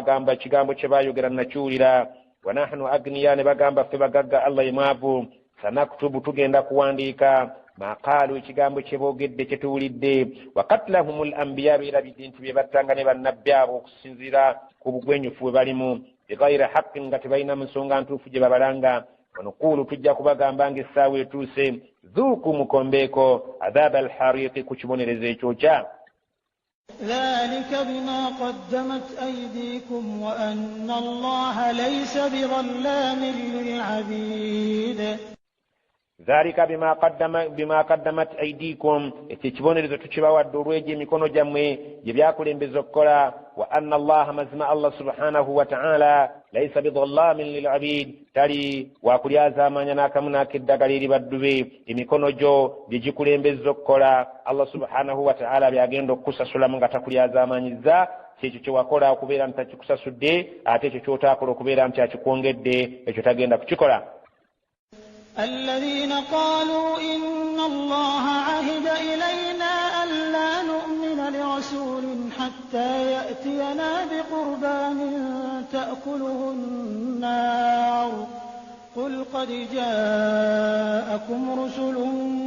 Agamba ekigambo kye baayogera nakiwulira. Wa nahnu agniya, ne bagamba ffe bagagga, Allah ye mwavu. Sanaktubu, tugenda kuwandiika, ma qaalu, ekigambo kye boogedde kye tuwulidde. Wa katlahum l ambiya, beerabidde nti bye battanga ne bannabbi abo okusinziira ku bugwenyufu bwe balimu, bighairi haqqin, nga tebalina nsonga ntuufu gye babalanga. Wanukuulu, tujja kubagamba nga essaawa etuuse, dhuuku, mukombeeko, adhaba alhariqi, ku kibonerezo ekyokya. ذلك بما قدمت أيديكم وأن الله ليس بظلام للعبيد. Dhalika bima qaddamat aidikum, ekyo ekibonerezo tukibawadde olw'egyo emikono gyammwe gye byakulembeza okukola. Wa anna Allaha, mazima Allah subhanahu wa taala, laisa bidhallamin lilabid, tali wakulyazaamanya n'akamu n'akeddagala eri baddu be. Emikono gyo bye gikulembeza okukola, Allah subhanahu wa taala byagenda okukusasulamu nga takulyazaamanyizza. Kyekyo kyewakola okubeera nti takikusasudde, ate ekyo kyotaakola okubeera nti akikwongedde, ekyo tagenda kukikola. الذين قالوا إن الله عهد إلينا ألا نؤمن لرسول حتى يأتينا بقربان تأكله النار قل قد جاءكم رسل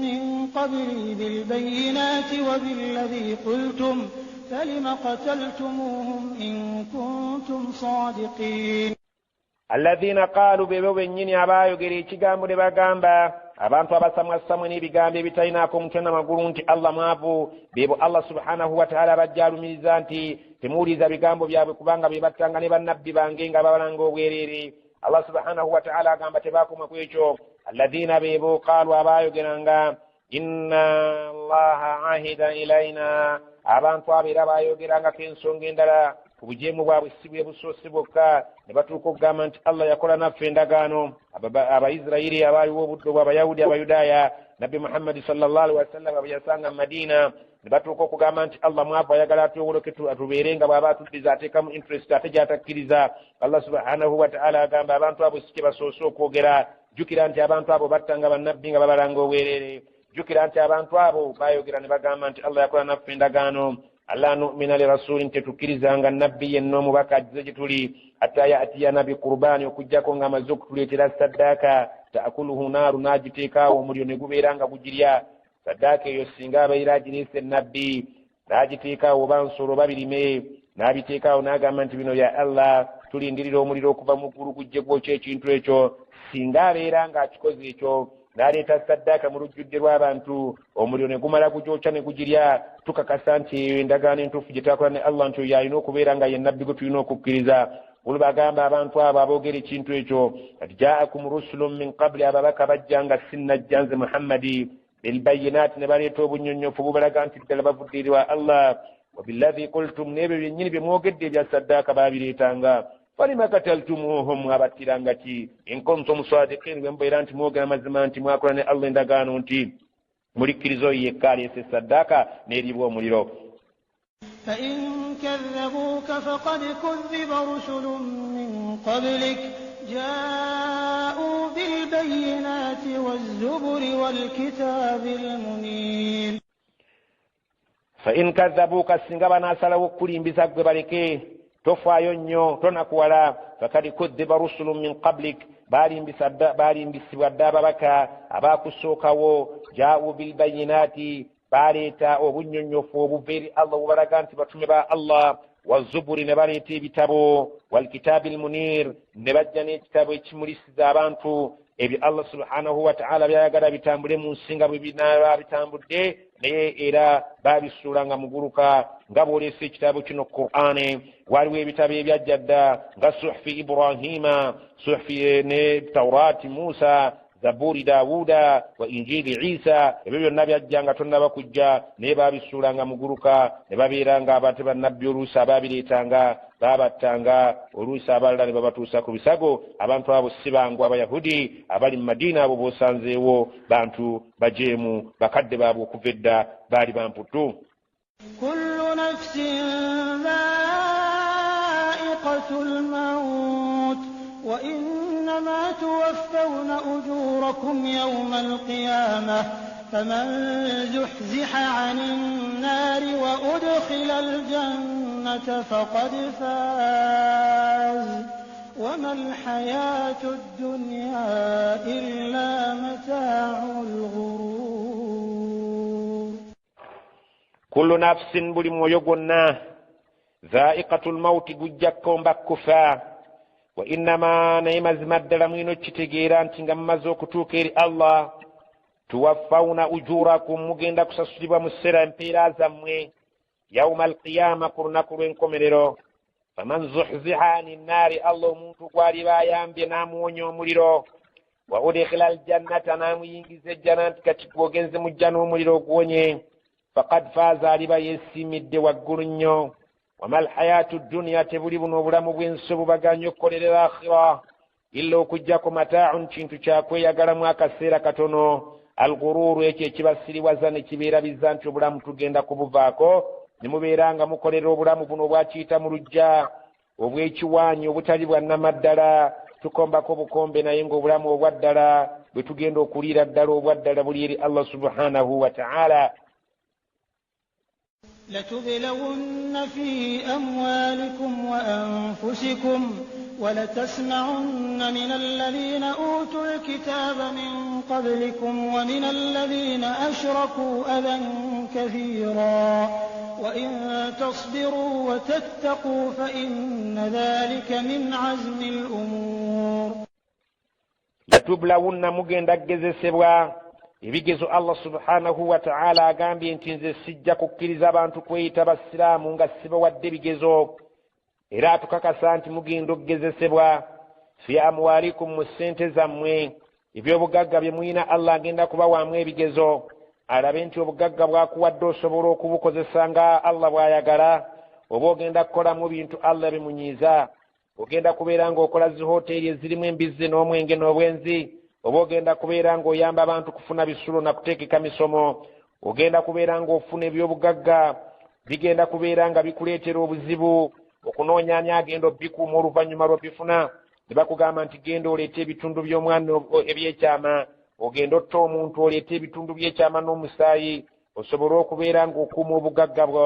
من قبلي بالبينات وبالذي قلتم فلم قتلتموهم إن كنتم صادقين؟ Alladhina qaalu, bebo bennyini abaayogera ekigambo ne bagamba, abantu abasamwasamwe n'ebigambo ebitalinaako omutwe namagulu nti Allah mwavu, bebo Allah subhanahu wataala bajja alumiriza nti temuwuliriza bigambo byabwe, kubanga be battanga ne bannabbi bange nga babalanga obwereere. Allah subhanahu wataala agamba tebakoma ku ekyo. Alladhina, bebo, qaalu, abaayogeranga, inna Allaha ahida ilaina. Abantu abo era bayogerangako ensonga endala ku bujeemu bwabwe, si bwe busoose bwokka, ne batuuka okugamba nti Allah yakola naffe endagaano. Abaisirayiri abaaliwo obudde obwo, Abayawudi, Abayudaaya, Nabbi Muhammadi sallallahu alihi wasallama bwe yasanga mu Madiina, ne batuuka okugamba nti Allah mwavu, ayagala atwewoloke tubeere nga bw'aba atuddiza ateekamu interest ate gy'atakkiriza. Allah subhanahu wataala agamba abantu abo si kye basoose okwogera. Jjukira nti abantu abo battanga bannabbi nga babalanga obwereere. Jjukira nti abantu abo bayogera ne bagamba nti Allah yakola naffe endagaano, alla numina lirasulin, tetukkirizanga nabbi yenna omubaka agize gye tuli, hatta yatiyana bikurbaani, okugjako nga amaze okutuleetera saddaaka, taakuluhu naaru, n'agiteekaawo omuliro ne gubeera nga gugirya. Saddaaka eyo singa abaire agireese nabbi n'agiteekaawo, oba nsolo oba birime, n'abiteekaawo n'agamba nti bino bya Allah, tulindirira omuliro okuva mu ggulu gujje gwokya ekintu ekyo. Singa abeera ng'akikoze ekyo n'aleeta saddaaka mu lujjudde lw'abantu, omuliro ne gumala gugyokya ne gugirya, tukakasa nti eyo endagaano entuufu gye twakola ne Allah, nti oyo alina okubeera nga ye nabbi gwe tulina okukkiriza. Olubagamba abantu abo aboogera ekintu ekyo, kad jaakum rusulun min qabuli, ababaka bajja nga sinnajja nze Muhammadi, bilbayinaati, ne baleeta obunyonnyofu bubalaga nti ddala bavudde eri wa Allah, wabillahi kultum, n'ebyo byennyini bye mwogedde ebya saddaaka baabireetanga. Falima kataltumuhum, mwabattiranga ki, in kuntum sadiqin, bwe mubeera nti mwogera mazima nti mwakola ne Allah endagaano nti mulikkiriza oyo yekka aleese saddaaka n'eribwa omuliro. فإن كذبوك فقد كذب رسل من قبلك جاءوا بالبينات والزبر والكتاب المنير. Fain kadhabuuka, singa banaasalawo okukulimbisa gwe, baleke, tofaayo nnyo, tonakuwala. Fakad kudhiba rusulun min qablik, balimbisibwa dda ababaka abakusookawo, jaau bilbayinaati, baleeta obunnyonnyofu obuva eri Allah obubalaga nti batume ba Allah, wazuburi, ne baleeta ebitabo, walkitaabi lmunir, ne bajja n'ekitabo ekimulisiza abantu ebyo Allah subhanahu wataala byayagala bitambule mu nsi nga bwe binaaba bitambudde, naye era babisuula nga muguluka nga bw'oleese ekitabo kino Qur'ane. Waliwo ebitabo ebyajja dda nga suhufi Ibrahima, suhufi ne Taurati Musa, Zaburi Dawuda wa Injili Isa, ebyo byonna byajja nga tonnaba kujja, naye babisuulanga muguluka ne babeera nga abate bannabbi oluusi ababireetanga babattanga, oluusi abalala ne babatuusa ku bisago. Abantu abo si bangu, Abayahudi abali mu Madiina abo b'osanzeewo bantu bajeemu, bakadde baabwe okuva edda baali bamputtu. كل نفس ذائقة الموت وإنما توفون أجوركم يوم القيامة فمن زحزح عن النار وأدخل الجنة فقد فاز. وما الحياة الدنيا إلا متاع الغرور. Kullu nafsin, buli mwoyo gwonna, dhaiqatu lmauti, gujja kkomba kufa. Wa innama, naye mazima ddala mulina okukitegeera nti nga mumaze okutuuka eri Allah, tuwaffawuna ujurakum, mugenda kusasulibwa mu sseera empeera zammwe, yauma alqiyama, ku lunaku lw'enkomerero. Faman zuhziha ani nnaari, Allah omuntu gw'aliba ayambye n'amuwonya omuliro, wa udkhila aljannata, n'amuyingiza ejjana, nti kati gwogenze mujja n'omuliro oguwonye, faqad faaza, aliba yeesiimidde waggulu nnyo. Wama alhayaatu dduniya, tebuli buno obulamu bw'ensi obubaganye okukolerera akhira, illa, okugjako, mataaun, kintu kyakweyagalamu akaseera katono, alguruuru, ekyo ekibasiriwaza ne kibeerabiza nti obulamu tugenda kubuvaako, ne mubeera nga mukolera obulamu buno obwakiyita mu lujja obw'ekiwaanyi obutali bwa nnamaddala, tukombako bukombe, naye ng'obulamu obwaddala bwe tugenda okuliira ddala obwaddala buli eri Allah subhanahu wa taala. لتبلون في أموالكم وأنفسكم ولتسمعن من الذين أوتوا الكتاب من قبلكم ومن الذين أشركوا أذى كثيرا وإن تصبروا وتتقوا فإن ذلك من عزم الأمور. Latublawunna, mugenda kugezesebwa ebigezo. Allah subhanahu wataala agambye nti nze sijja kukkiriza abantu kweyita basiraamu nga sibawadde bigezo, era atukakasa nti mugenda okugezesebwa fi amwalikum, mu ssente zammwe, ebyobugagga bye mulina. Allah agenda kubawaamu ebigezo alabe nti obugagga bwakuwadde osobola okubukozesa nga Allah bw'ayagala, oba ogenda kukolamu bintu Allah bimunyiiza. Ogenda kubeera ng'okola zihoteeri ezirimu embizzi n'omwenge n'obwenzi, oba ogenda kubeera ng'oyamba abantu kufuna bisulo na kuteekeka misomo? Ogenda kubeera ng'ofuna ebyobugagga bigenda kubeera nga bikuleetera obuzibu okunoonya ani agenda obikuuma oluvannyuma lw'obifuna, ne bakugamba nti genda oleete ebitundu by'omwana ebyekyama, ogenda otta omuntu oleete ebitundu by'ekyama n'omusaayi osobole okubeera ng'okuuma obugagga bwo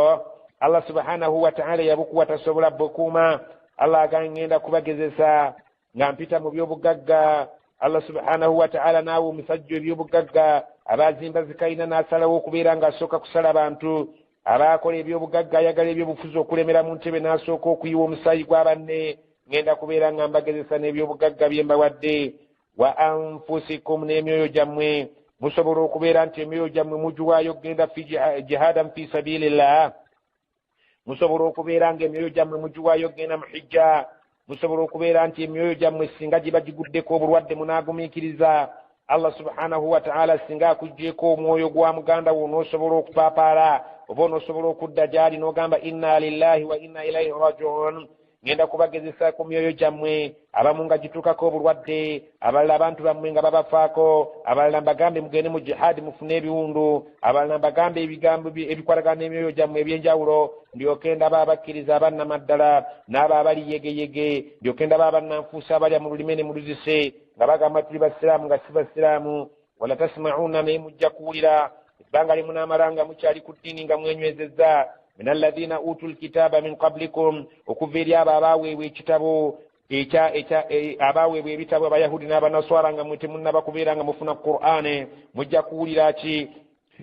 Allah subhanahu wataala yabukuwa tasobola bukuuma? Allah agamba, ngenda kubagezesa nga mpita mu byobugagga. Allah subhanahu wataala naawe omusajja ebyobugagga abazimba zikayina n'asalawo okubeera ng'asooka kusala bantu, abaakola ebyobugagga ayagala ebyobufuzi okulemera mu ntebe n'asooka okuyiwa omusaayi gwa banne. Ngenda kubeera nga mbagezesa n'ebyobugagga bye mbawadde. Wa anfusikum, n'emyoyo gyammwe. Musobola okubeera nti emyoyo gyammwe mugiwaayo okugenda fi jihadan fi sabilillah? Musobola okubeera nga emyoyo gyammwe mugiwaayo okugenda mu hijja? Musobola okubeera nti emyoyo gyammwe singa giba giguddeko obulwadde munaagumiikiriza? Allah subhanahu wataala singa akuggyeeko omwoyo gwa muganda wo, onoosobola okupaapaala oba onoosobola okudda gy'ali n'ogamba inna lillahi wa inna ilaihi rajiun? Ngenda kubagezesa ku myoyo gyammwe, abamu nga gituukako obulwadde, abalala abantu bammwe nga babafaako, abalala mbagambe mugende mu jihaadi mufune ebiwundu, abalala mbagambe ebigambo ebikwatagana n'emyoyo gyammwe ebyenjawulo, ndyoke ndaba abakkiriza abannamaddala n'abo abali yegeyege, ndyoke ndaba abannanfuusi abalya mu lulime ne mu luzise nga bagamba tuli basiraamu nga si basiraamu. Wala tasmauna, naye mujja kuwulira ebbanga limunaamala nga mukyali ku ddiini nga mwenywezezza, min alladhina utu lkitaaba min qablikum, okuva eri abo abaweebwa ekitabo abaweebwa ebitabo, abayahudi n'abanaswara, nga mwe temunnaba kubeera nga mufuna qur'ane. Mujja kuwulira ki?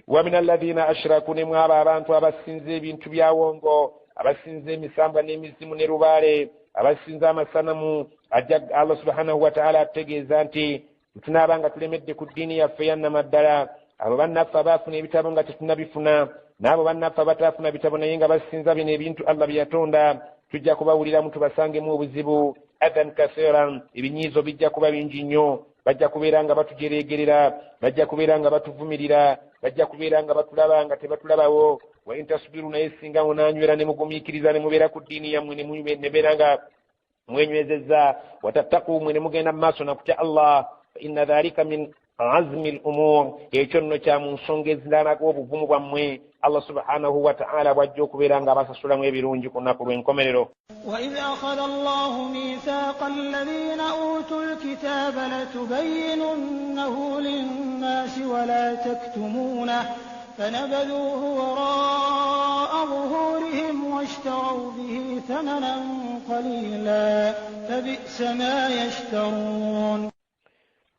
Wa min alladhina ashraku, ne mwabo abantu abasinza ebintu byawongo, abasinza emisambwa n'emizimu ne lubaale, abasinza amasanamu. Ajja Allah subhanahu wataala atutegeeza nti tunaaba nga tulemedde ku ddiini yaffe yannamaddala, abo bannaffe abaafuna ebitabo nga tetunabifuna n'abo bannaffe abataafuna bitabo naye nga basinza bino ebintu Allah bye yatonda, tujja kubawuliramu tubasangemu obuzibu, adhan kathiran, ebinyiizo bijja kuba bingi nnyo. Bajja kubeera nga batujereegerera, bajja kubeera nga batuvumirira, bajja kubeera nga batulaba nga tebatulabawo. Wa in tasbiru, naye singa munaanywera ne mugumiikiriza ne mubeera ku ddiini yammwe ne beera nga mwenywezezza, watattaku, mwe ne mugenda mu maaso nakutya Allah, fa inna dhalika min azmi l umur, ekyo nno kya mu nsonga eziralaga obuvumu bwammwe, Allah subhanahu wataala bwajja okubeera nga abasasulamu ebirungi ku lunaku lw'enkomerero. وإذ أخذ الله ميثاق الذين أوتوا الكتاب لتبيننه للناس ولا تكتمونه. فنبذوه وراء ظهورهم واشتروا به ثمنا قليلا فبئس ما يشترون.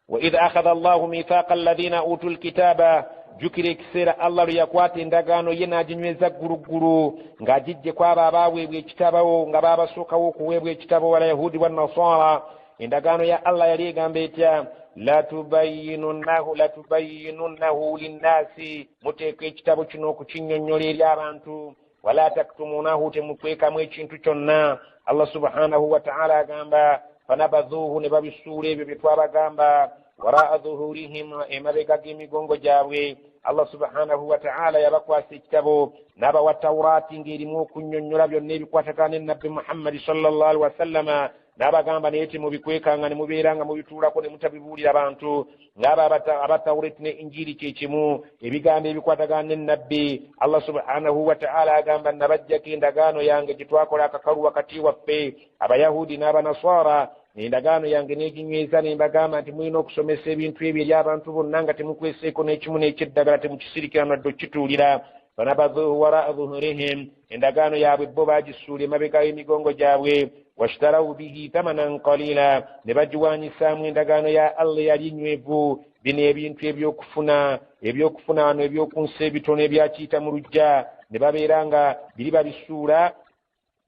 وإذ أخذ الله ميثاق الذين أوتوا الكتاب, jjukira ekiseera Allah lwe yakwata endagaano ye n'aginyweza gguluggulu ng'agijje ku abo abaaweebwa ekitabo, nga baabasookawo okuweebwa ekitabo, walayahudi wannasara. Endagaano ya Allah yali egamba etya? Latubayinunnahu, latubayinunnahu linnaasi, muteeka ekitabo kino okukinnyonnyola eri abantu, wala taktumunahu, temukwekamu ekintu kyonna. Allah subhanahu wataala agamba fanabadhuuhu, ne babisuula ebyo bye twabagamba, waraa dhuhurihim, emabega g'emigongo gyabwe. Allah subhanahu wataala yabakwasa ekitabo n'abawa Tauraati ng'erimu okunnyonnyola byonna ebikwatagana ne Nabbi Muhammadi sallallahu alihi wasallama, n'abagamba naye temubikwekanga, ne mubeera nga mubituulako ne mutabibuulira bantu. Ng'abo abatawureti ne Injiiri kyekimu, ebigambo ebikwatagana ne Nabbi. Allah subhanahu wataala agamba nabajjako endagaano yange gye twakola akakalu wakati waffe Abayahudi n'Abanaswara, endagaano yange n'eginyweza, ne mbagamba nti mulina okusomesa ebintu ebyo eri abantu bonna nga temukweseeko n'ekimu n'ekyeddagala, temukisirikira nadde okukituulira. Fanabadhuhu waraa dhuhurihim, endagaano yaabwe bo baagisuula emabega y'emigongo gyabwe, washtarawu bihi thamanan qalila, ne bagiwanyisaamu endagaano ya Allah eyali enywevu, bino ebintu ebyokufuna, ebyokufuna wano ebyokunsi ebitono ebyakiyita mu lujja, ne babeera nga biri babisuula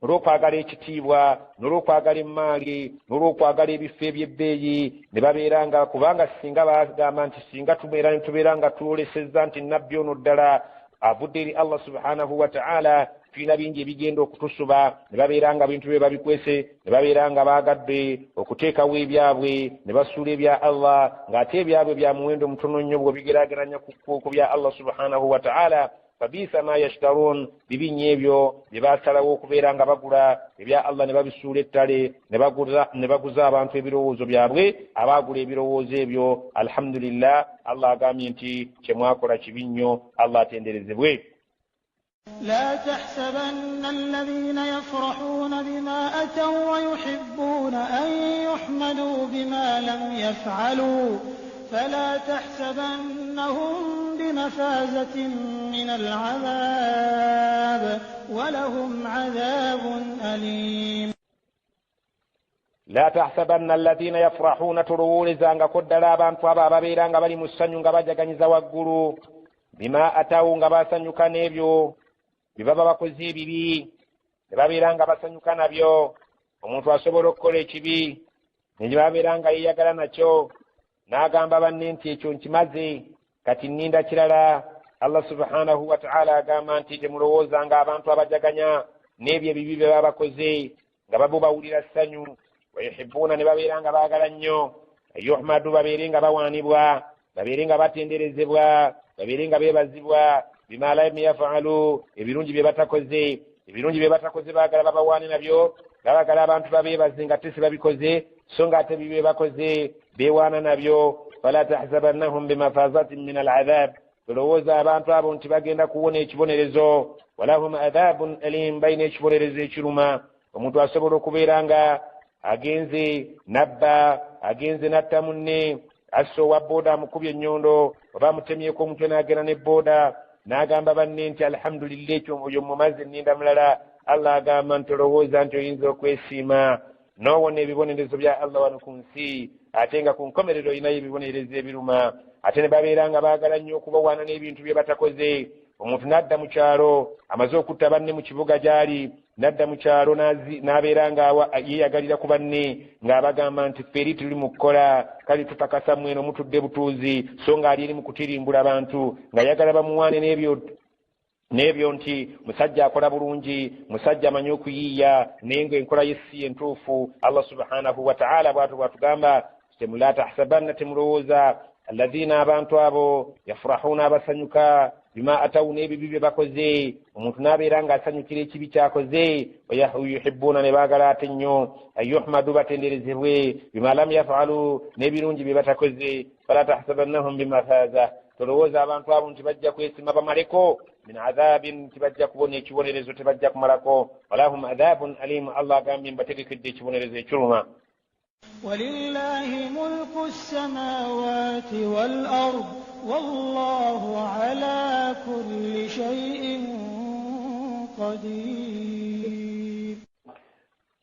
olw'okwagala ekitiibwa n'olw'okwagala emmaali n'olw'okwagala ebifo eby'ebbeeyi, ne babeera nga kubanga singa bagamba nti singa tubeera ne tubeera nga twolesezza nti Nabbi ono ddala avudde eri Allah subhanahu wataala, tulina bingi ebigenda okutusuba. Ne babeera nga bintu bye babikwese, ne babeera nga baagadde okuteekawo ebyabwe, ne basuula ebya Allah, ng'ate ebyabwe bya muwendo mutono nnyo bw'obigeraageranya ku bya Allah subhanahu wataala. Fabiisa ma yashtarun, bibi nnyo ebyo bye baasalawo okubeera nga bagula ebya Allah ne babisuula ettale, ne baguza abantu ebirowoozo byabwe. Abaagula ebirowoozo ebyo, alhamdulillah, Allah agambye nti kyemwakola kibi nnyo. Allah atenderezebwe. لا تحسبن الذين يفرحون بما أتوا ويحبون أن يحمدوا بما لم يفعلوا فلا تحسبنهم بمفازة من العذاب ولهم عذاب أليم. La tahsabanna alladhina yafrahuna, tolowoolezangako ddala abantu abo ababeera nga bali mu ssanyu nga bajaganyiza waggulu, bima atawu, nga basanyuka n'ebyo bye baba bakoze ebibi, ne babeera nga basanyuka nabyo. Omuntu asobola okukola ekibi ne babeera nga yeeyagala nakyo, n'agamba banne nti ekyo nkimaze, kati nninda kirala. Allah subhanahu wataala agamba nti temulowoozanga abantu abajaganya n'ebyo ebibi bye baba bakoze nga babo bawulira ssanyu, wayuhibuuna, ne babeera nga baagala nnyo, yuhmadu, babeere nga bawaanibwa, babeere nga batenderezebwa, babeere nga beebazibwa, bima lam yafalu, ebirungi bye batakoze. Ebirungi bye batakoze baagala babawaane nabyo, baagala abantu babeebaze nga te sibabikoze, so nga ate bibi bakoze beewaana nabyo. Fala tahsabannahum bimafazatin min alazab, tolowooza abantu abo nti bagenda kuwona ekibonerezo, walahum adhabun alim, balina ekibonerezo ekiruma. Omuntu asobola okubeera nga agenze nabba, agenze natta munne, asse owa booda, amukubye ennyondo oba amutemyeko omutwe, n'agenda ne booda n'agamba banne nti alhamdulillah, ekyo oyo mumaze, nninda mulala. Allah agamba nti olowooza nti oyinza okwesiima n'owona ebibonerezo bya Allah wano ku nsi, ate nga ku nkomerero olinayo ebibonerezo ebiruma. Ate ne babeera nga baagala nnyo okubawaana n'ebintu bye batakoze. Omuntu n'adda mu kyalo amaze okutta banne mu kibuga gy'ali, n'adda mu kyalo n'abeera nga yeeyagalira ku banne ng'abagamba nti ffe eri tuli mu kukola, kale tupakasa mweno mutudde butuuzi, so ng'ali eri mu kutirimbula bantu ng'ayagala bamuwaane n'ebyo nti musajja akola bulungi, musajja amanyi okuyiiya, naye ng'enkola ye si entuufu. Allah subhanahu wataala bwatyo bwatugamba, la tahsabanna, temulowooza, alladhina, abantu abo, yafurahuuna, abasanyuka, bima atawu, n'ebibi bye bakoze. Omuntu n'abeera ng'asanyukira ekibi kyakoze, wayuhibuuna, ne baagala ate nnyo, anyuhmadu, batenderezebwe, bima lam yafalu, n'ebirungi bye batakoze. Fala tahsabannahum bimafaza, tolowooza abantu abo nti bajja kwesima bamaleko, min adhabin, nti bajja kubona ekibonerezo, tebajja kumalako, walahum adhabun alimu. Allah agambye mbategekedde ekibonerezo ekiruma. ولله ملك السماوات والأرض والله على كل شيء قدير.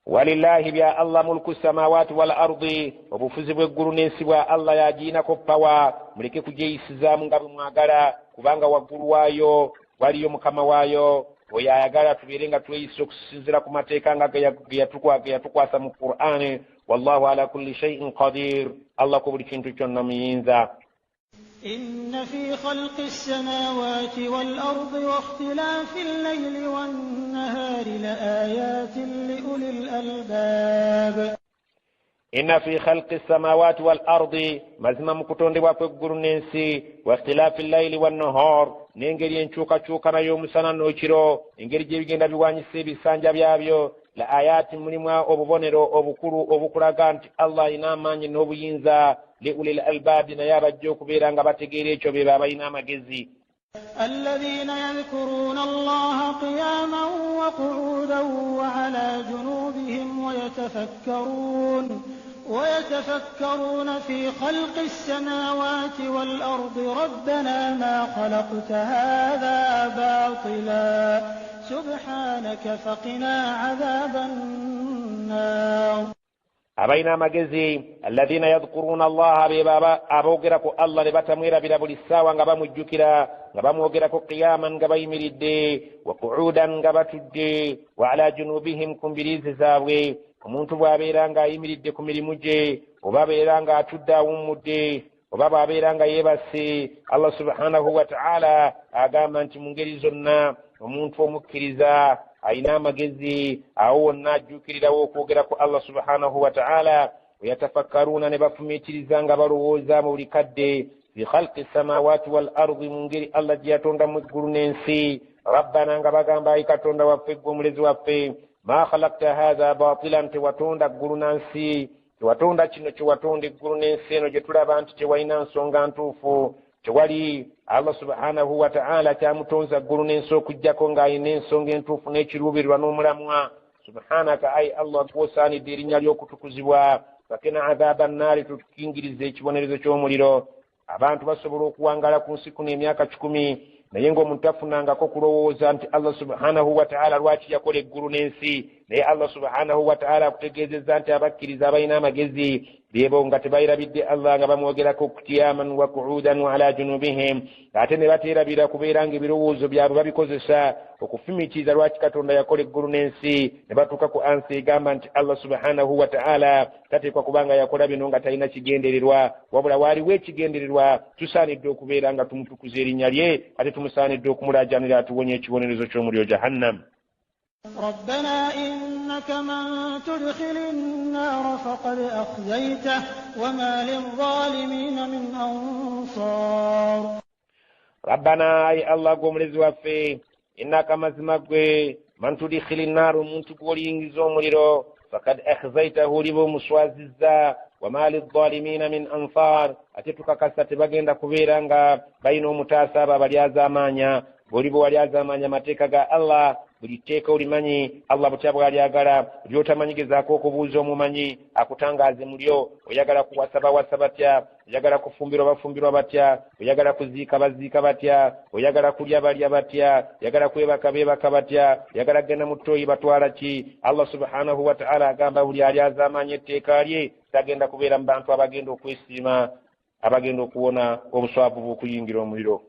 Walillahi, bya Allah, mulku samawati wal ardi, obufuzi bw'eggulu n'ensi bwa Allah, yagiinako power. Muleke kugyeyisizaamu nga bwe mwagala, kubanga waggulu waayo waliyo mukama waayo oyo ayagala tubeere nga tweyisa okusinziira ku mateeka nga ge yatukwasa mu Qur'ani. Wallahu ala kulli shaiin qadir, Allah ku buli kintu kyonna muyinza. إن في خلق السماوات والأرض واختلاف الليل والنهار لآيات لأولي الألباب. Inna fi khalqi samawati wal ardi, mazima mu kutondebwa kw'eggulu n'ensi, wa ikhtilaafi llaili wannahar, n'engeri enkyukakyukana y'omusana n'ekiro, engeri gyebigenda biwanyisa ebisanja byabyo, la ayaati, mulimu obubonero obukulu obukulaga nti Allah alina amaanyi n'obuyinza, li ulil albaabi, naye abajja okubeera nga bategeera ekyo be baabalina amagezi. الذين يذكرون الله قياما وقعودا وعلى جنوبهم ويتفكرون في خلق السماوات والأرض ربنا ما خلقت هذا باطلا سبحانك فقنا عذاب النار. Abalina amagezi, alladhina yadhkuruna allaha, be baba aboogera ku Allah ne batamwerabira buli ssaawa, nga bamujjukira, nga bamwogerako, qiyaman, nga bayimiridde, wa qu'udan, nga batudde, wa ala junubihim, ku mbiriizi zaabwe. Omuntu bw'abeera ng'ayimiridde ku mirimu gye, oba abeera ng'atudde awummudde, oba bw'abeera nga yeebase, Allah subhanahu wa ta'ala agamba nti mu ngeri zonna omuntu omukkiriza alina amagezi awo wonna ajjuukirirawo okwogera ku Allah subhanahu wa ta'ala. Wayatafakkaruuna, ne bafumiitiriza nga balowooza mu buli kadde, fi khalqi samawati wal ardi, mu ngeri Allah gye yatondamu eggulu n'ensi, rabbana, nga bagamba, ayi Katonda waffe, ggwe omulezi waffe, ma khalakta hatha batilan, tewatonda ggulu na nsi, tewatonda kino kyewatonda eggulu n'ensi eno gye tulaba nti tewalina nsonga ntuufu. Tewali Allah subhanahu wa ta'ala kyamutonza ggulu n'ensi okugjako ng'alina ensonga entuufu n'ekiruubirirwa n'omulamwa. Subhanaka, ayi Allah, kwosaanidde erinnya ly'okutukuzibwa, fakina adhaba nnaari, tutukingiriza ekibonerezo ky'omuliro. Abantu basobola okuwangala ku nsi kuno emyaka 100, naye ng'omuntu tafunangako kulowooza nti Allah subhanahu wa ta'ala lwaki yakola eggulu n'ensi. Naye Allah subhanahu wa ta'ala akutegeezezza nti abakkiriza abalina amagezi bebo nga tebayirabidde Allah, nga bamwogerako kiyaman wa kuudan wa ala junubihim, ate ne bateerabira kubeera nga ebirowoozo byabwe babikozesa okufumiitiriza lwaki Katonda yakola eggulu n'ensi, ne batuuka ku ansi egamba nti Allah subhanahu wa ta'ala tateekwa kubanga yakola bino nga talina kigendererwa, wabula waaliwo ekigendererwa. Tusaanidde okubeera nga tumutukuza erinnya lye, ate tumusaanidde okumulaajanira atuwonye ekibonerezo ky'omuliro Jahannam. ربنا إنك من تدخل النار فقد أخزيته وما للظالمين من أنصار. Rabbana, ayi Allah, gwe omulezi waffe, innaka, mazima gwe, man tudkhili nnaara, omuntu gw'oliyingiza omuliro, fakad akhzaitahu, oliba omuswazizza, wama lilzalimina min ansar, ate tukakasa tebagenda kubeera nga balina omutaasa abo abalyazaamaanya. Bw'oliba walyazaamaanya amateeka ga Allah, buli tteeka olimanyi Allah butya bw'alyagala, lyotamanyi gezaako okubuuza omumanyi akutangaaze mulyo. Oyagala kuwasa, bawasa batya? Oyagala kufumbirwa, bafumbirwa batya? Oyagala kuziika, baziika batya? Oyagala kulya, balya batya? Oyagala kwebaka, beebaka batya? Oyagala kugenda mu ttooyi, batwala ki? Allah subhanahu wa ta'ala agamba buli alyazaamaanya etteeka lye tagenda kubeera mu bantu abagenda okwesiima, abagenda okuwona obuswavu bw'okuyingira omuliro.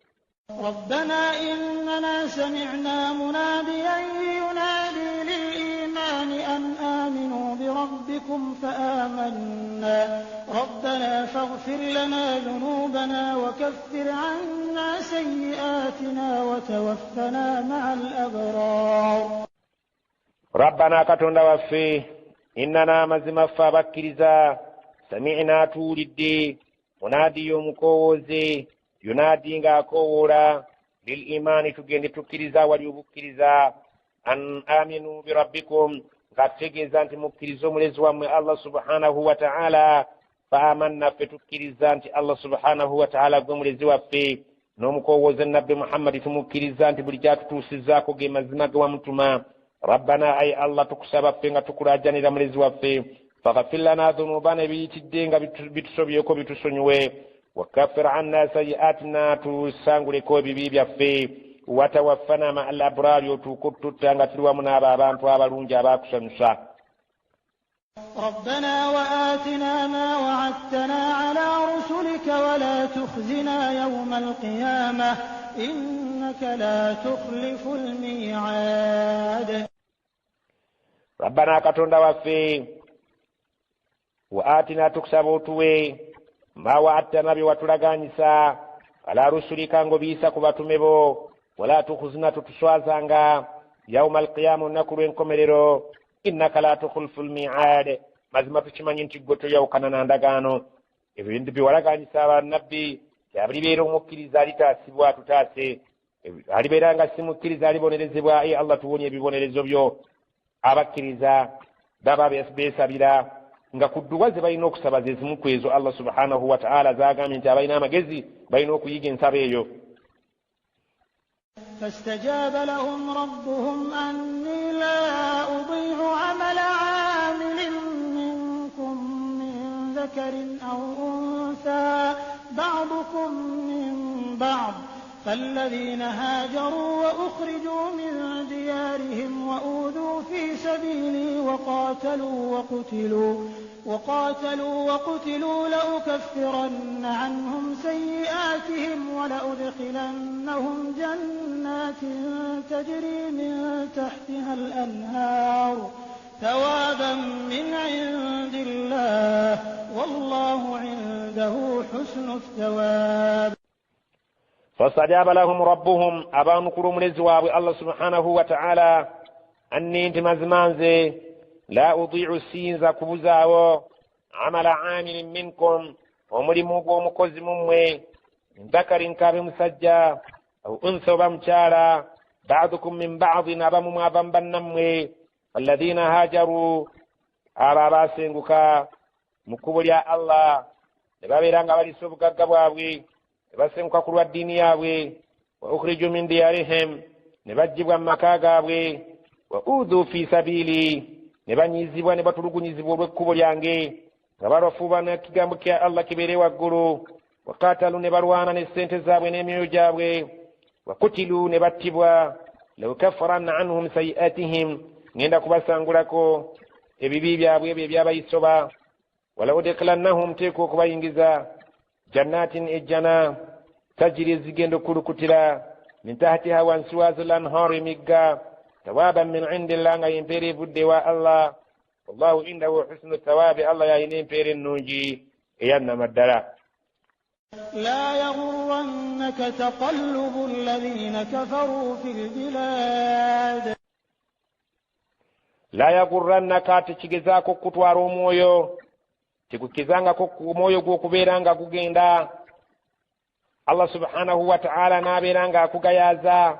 ربنا إننا سمعنا مناديا ينادي للإيمان أن آمنوا بربكم فآمنا ربنا فاغفر لنا ذنوبنا وكفر عنا سيئاتنا وتوفنا مع الأبرار. Rabbana, Katonda waffe, innana, mazima ffe abakkiriza, sami'na, tuwulidde, munaadiya, omukoowooze, yunaadi, ng'akoowoola, lil imaani, tugende tukkiriza awali obukkiriza, an aminu birabbikum, ng'atutegeeza nti mukkirize omulezi wammwe Allah subhanahu wa ta'ala, fa amanna, ffe tukkiriza nti Allah subhanahu wa ta'ala gwe mulezi waffe, n'omukoowooze Nabbi Muhammadi tumukkiriza nti buli kyatutuusizaako ge mazima ge wamutuma. Rabbana, ayi Allah, tukusaba ffe nga tukulajanira mulezi waffe. Faghfir lana dhunubana, ebiyitidde nga bitusobyeko bitusonyiwe. Wakaffir anna sayiatina, tusanguleko ebibi byaffe. Watawaffana ma al abrari, otuuke otutta nga tuli wamu n'abo abantu abalungi abakusanyusa. ربنا وآتنا ما وعدتنا على رسلك ولا تخزنا يوم القيامة إنك لا تخلف الميعاد. Rabbana, Katonda waffe, wa atina, tukusaba otuwe, ma waadtana, bye watulaganyisa, ala rusulika, ng'obiyisa ku batume bo, wala tukhuzina, tutuswazanga, yauma alqiyama, olunaku lw'enkomerero, innaka la tukhulufu lmiad, mazima tukimanyi nti gwe toyawukana na ndagaano. Ebintu byewalaganyisa abannabbi, alibeera omukkiriza alitaasibwa, tutaase, alibeera nga simukkiriza alibonerezebwa. E Allah, tuwonye ebibonerezo byo. Abakkiriza baba beesabira nga ku dduwa ze balina okusaba ze zimu ku ezo Allah subhanahu wataala zagambye nti abalina amagezi balina okuyiga ensaba eyo. فاستجاب لهم ربهم أني لا أضيع عمل عامل منكم من ذكر أو أنثى بعضكم من بعض فالذين هاجروا وأخرجوا من ديارهم وأوذوا في سبيلي وقاتلوا وقتلوا لأكفرن عنهم سيئاتهم ولأدخلنهم جنات تجري من تحتها الأنهار ثوابا من عند الله والله عنده حسن الثواب. Fastajaba lahum rabbuhum, abanukula omulezi waabwe Allah subhanahu wataala, anni, nti mazima nze, la udiicu, siyinza kubuzaawo, amala amilin minkum, omulimu gw'omukozi mummwe, dhakarin, kabe musajja, au untha, oba mukyala, badukum min badin, abamu mwava mu bannammwe, alladhina hajaru, abo abasenguka mu kkubo lya Allah ne babeera nga balisa obugagga bwabwe ne basenguka ku lwa ddiini yaabwe, wa ukhriju min diyarihim, ne baggyibwa mu maka gaabwe, wa udhu fi sabiili, ne banyizibwa ne batulugunyizibwa olw'ekkubo lyange nga balafuuba n'ekigambo kya Allah kibeere waggulu, wakatalu, ne balwana n'essente zaabwe n'emyoyo gyabwe, wakutilu, ne battibwa, laukaffaranna anhum sayiatihim, ngenda kubasangulako ebibi byabwe ebyo ebyabayisoba, walaudkhilannahum, teeka okubayingiza, jannatin, ejjana, tajiri, ezigenda okulukutira, min tahtiha, wansi waazo, lanharu, emigga, thawaban min indillah, nga yempeera evudde ewa Allah, wallahu indahu husnu thawaabi, Allah yalina empeera ennungi eyannamaddala. لا يغرنك تقلب الذين كفروا في البلاد. La yagurrannaka, tekigezaako okukutwala omwoyo, tekukizangako omwoyo gw'okubeera nga gugenda, Allah subhanahu wataala n'abeera nga akugayaaza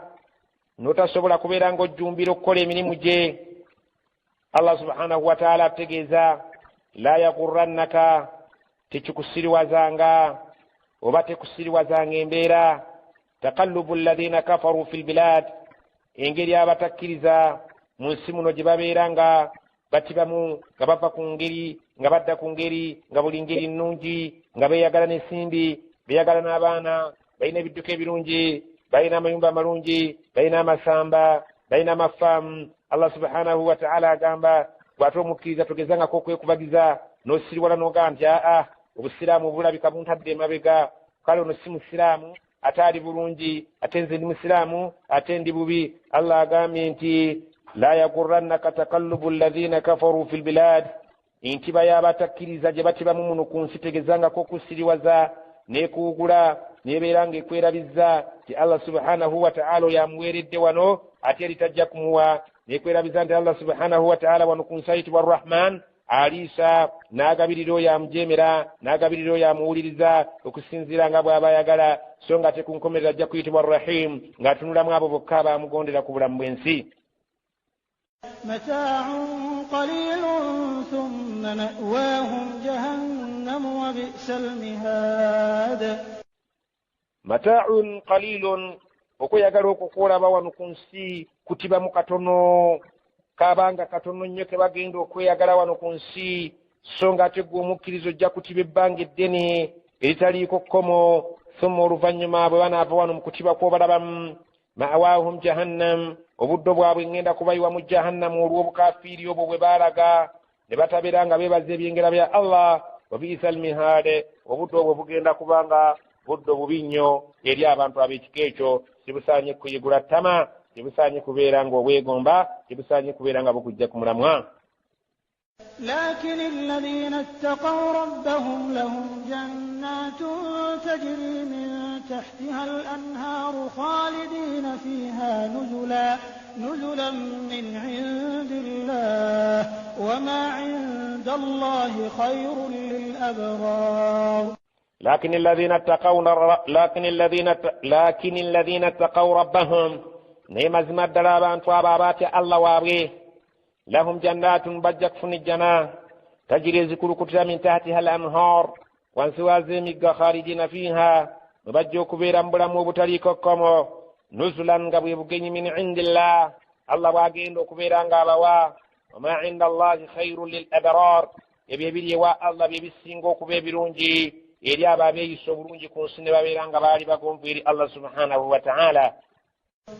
n'otasobola kubeera ng'ojjumbira okukola emirimu gye. Allah subhanahu wataala atutegeeza, la yagurrannaka, tekikusiriwazanga oba tekusiriwazanga embeera, taqallubu alladhina kafaru fi lbilad, engeri abatakkiriza mu nsi muno gye babeera nga batibamu, nga bava ku ngeri nga badda ku ngeri, nga buli ngeri nnungi, nga beeyagala n'ensimbi, beeyagala n'abaana, balina ebidduka ebirungi, balina amayumba amalungi, balina amasamba, balina amafaamu. Allah subhanahu wataala agamba, bw'ate omukkiriza togezangako okwekubagiza n'osiriwala n'ogamba nti aa, obusiraamu bulabika buntadde emabega, kale ono si musiraamu ate ali bulungi, ate nze ndi musiraamu ate ndi bubi. Allah agambye nti la yagurrannaka takallubu alladhina kafaru fi lbilad, entiba y'abatakkiriza gye batibamu muno ku nsi tegezangako okusiriwaza n'ekuwugula nebeera nga ekwerabizza ti Allah subhanahu wataala oyo amuweeredde wano ate eri tajja kumuwa, nekwerabiza nti Allah subhanahu wataala wano ku nsi ayitibwa Rahman, aliisa n'agabirira oyo amujemera, n'agabirira oyo amuwuliriza okusinziira nga bw'aba ayagala, so nga ate ku nkomerero ajja kuyitibwa Rahim, ng'atunulamu abo bokka abamugondera ku bulamu bw'ensi. متاع قليل ثم مأواهم جهنم وبئس المهاد. Mataaun qalilun, okweyagala okwo kwolaba wano ku nsi kutibamu katono, kabanga katono nnyo ke bagenda okweyagala wano ku nsi. So nga ate gwe omukkiriza ojja kutiba ebbanga eddene eritaliiko kkomo. Thumma, oluvannyuma bwe banaava wano mu kutiba kw'obalabamu, ma'waahum jahannam, obuddo bwabwe ŋŋenda kubayiwa mu jahannamu olw'obukafiiri obwo bwe baalaga ne batabeera nga beebaza ebyengera bya Allah. Wabiisa almihaade, obuddo obwo bugenda kubanga buddo bubi nnyo eri abantu ab'ekika ekyo. Tibusaanye kuyigula ttama, tibusaanye kubeera ng'obwegomba, tibusaanye kubeera nga bukujja ku mulamwa. لكن الذين اتقوا ربهم لهم جنات تجري من تحتها الأنهار خالدين فيها نزلا من عند الله وما عند الله خير للأبرار. لكن الذين اتقوا لكن الذين لكن الذين اتقوا ربهم, naye mazima ddala abantu abo abaatya Allah waabwe, lahum jannatun, bajja kufuna ejjana, tajiri, ezikulukutira, min tahtiha al anhar, wansi waazo emigga, khalidina fiha, mwe bajja okubeera mu bulamu obutaliiko kkomo, nuzulan, nga bwe bugenyi, min indillah, Allah bw'agenda okubeera ng'abawa. Wama inda Allahi khairun lil abrar, ebyo ebiri ewa Allah bye bisinga okuba ebirungi eri abo abeeyisa obulungi ku nsi ne babeera nga baali bagonvu eri Allah subhanahu wa taala.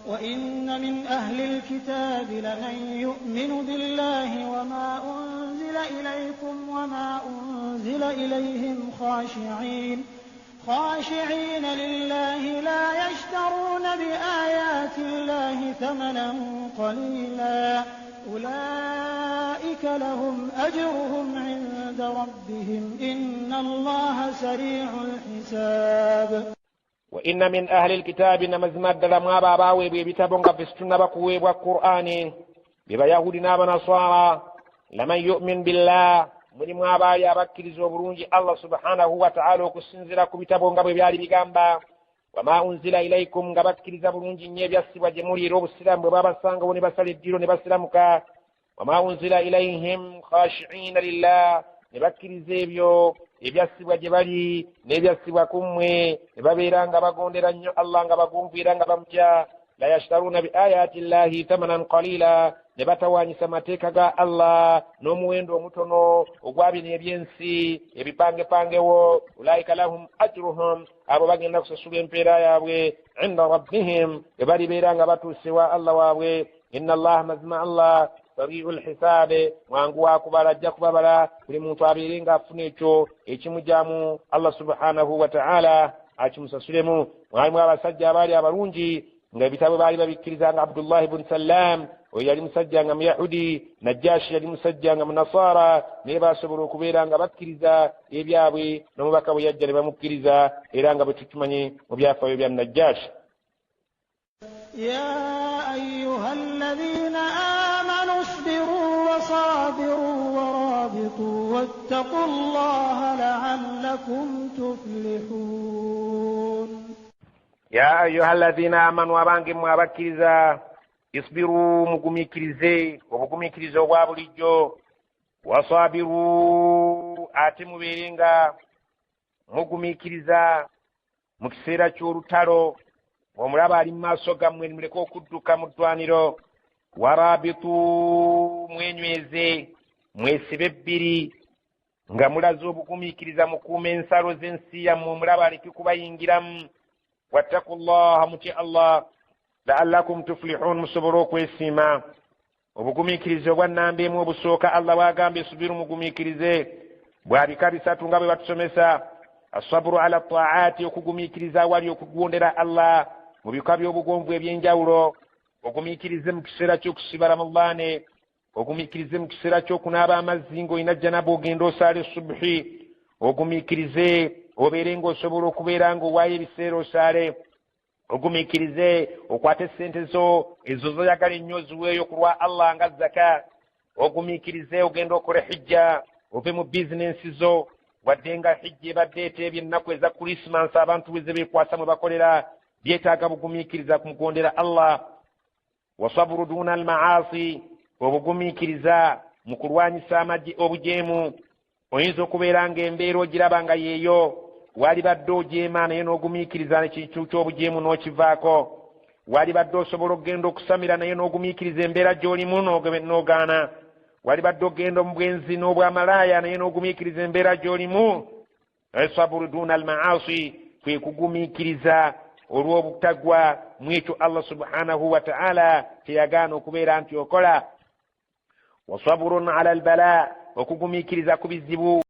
وإن من أهل الكتاب لمن يؤمن بالله وما أنزل إليكم وما أنزل إليهم خاشعين لله لا يشترون بآيات الله ثمنا قليلا أولئك لهم أجرهم عند ربهم إن الله سريع الحساب. Wa inna min ahli lkitaabi, namazima ddala mu abo abaaweebwa ebitabo nga ffe situnnaba kuweebwa Qur'ani, be Bayahudi n'Abanaswara, laman yumin billah, mulimu abaali abakkiriza obulungi Allah subhanahu wataala okusinziira ku bitabo nga bwe byali bigamba, wama unzila ilaikum, nga bakkiriza bulungi nnyo ebyassibwa gye muli, era obusiraamu bwe babasangawo ne basala eddiiro ne basiramuka, wama unzila ilaihim khashiina lillah, ne bakkiriza ebyo ebyassibwa gye bali n'ebyassibwa ku mmwe, ne babeera nga bagondera nnyo Allah, nga bagunvu era nga bamutya, la yashtaruuna bi ayati llahi thamanan qalila, ne batawaanyisa mateeka ga Allah n'omuwendo omutono ogwa bino ebyensi ebipangepangewo. Ulaika lahum ajruhum, abo bagenda kusasula empeera yaabwe, inda rabbihim, bwe balibeera nga batuuse wa Allah waabwe. Inna Allaha, mazima Allah, sariu lhisaabe, mwangu wakubala, ajja kubabala buli muntu abeere ng'afuna ekyo ekimugyamu Allah subhanahu wa taala akimusasulemu. Mwalimu abasajja abaali abalungi nga ebitabo baali babikkiriza, nga Abdullahi bun Sallam, oyo yali musajja nga Muyahudi, Najashi yali musajja nga Munasaara, naye basobola okubeera nga bakkiriza ebyabwe n'omubaka bwe yajja ne bamukkiriza, era nga bwe tukimanyi mu byafaayo bya Najashi. يا أيها الذين آمنوا اصبروا وصابروا ورابطوا واتقوا الله لعلكم تفلحون. Ya ayuha alladhina amanu, abange mmwe abakkiriza, isbiru, mugumiikirize obugumiikiriza obwa bulijjo, wasabiru, ate mubeere nga mugumiikiriza mu kiseera ky'olutalo, omulaba ali mu maaso gammwe nimuleke okudduka mu ddwaniro, warabitu, mwenyweze, mwesibe ebbiri nga mulaze obugumiikiriza, mukuuma ensalo z'ensi yammwe, omulaba aleke kubayingiramu, wattaku llaha, mutye Allah, laallakum tuflihun, musobole okwesiima. Obugumiikiriza obwa nnamba emu obusooka, Allah bwagamba isubiru, mugumiikirize, bwa bika bisatu nga bwe batusomesa. Asaburu ala taati, okugumiikiriza awali okugondera Allah mu bika by'obugonvu ebyenjawulo. Ogumiikirize mu kiseera ky'okusiba Ramadaane, ogumiikirize mu kiseera ky'okunaaba amazzi ng'olina janaba ogenda osaala esubuhi, ogumiikirize obeere ng'osobola okubeera ng'owaayo ebiseera osaale, ogumiikirize okwate sente zo ezo zoyagala ennyo oziweeyo ku lwa Allah nga zaka, ogumiikirize ogenda okola hijja, ove mu bizinensi zo, wadde nga hijja ebadde eteebye ennaku eza Krisimansi abantu bwe beekwasa mwe bakolera, byetaaga bugumiikiriza kumugondera Allah. Wasaburu duna almaasi, obugumiikiriza mu kulwanyisa amagye obujeemu. Oyinza okubeera ng'embeera ogiraba nga yeeyo walibadde ojeema, naye n'ogumiikiriza ekintu ky'obujeemu n'okivaako. Walibadde osobola okugenda okusamira, naye n'ogumiikiriza embeera gy'olimu n'ogaana. Walibadde ogenda mu bwenzi n'obwamalaaya, naye n'ogumiikiriza embeera gy'olimu. Saburu duna almaasi kwe kugumiikiriza olw'obutagwa mu ekyo Allah subhanahu wataala kyeyagaana okubeera nti okola. Wasaburun ala albala, okugumiikiriza ku bizibu.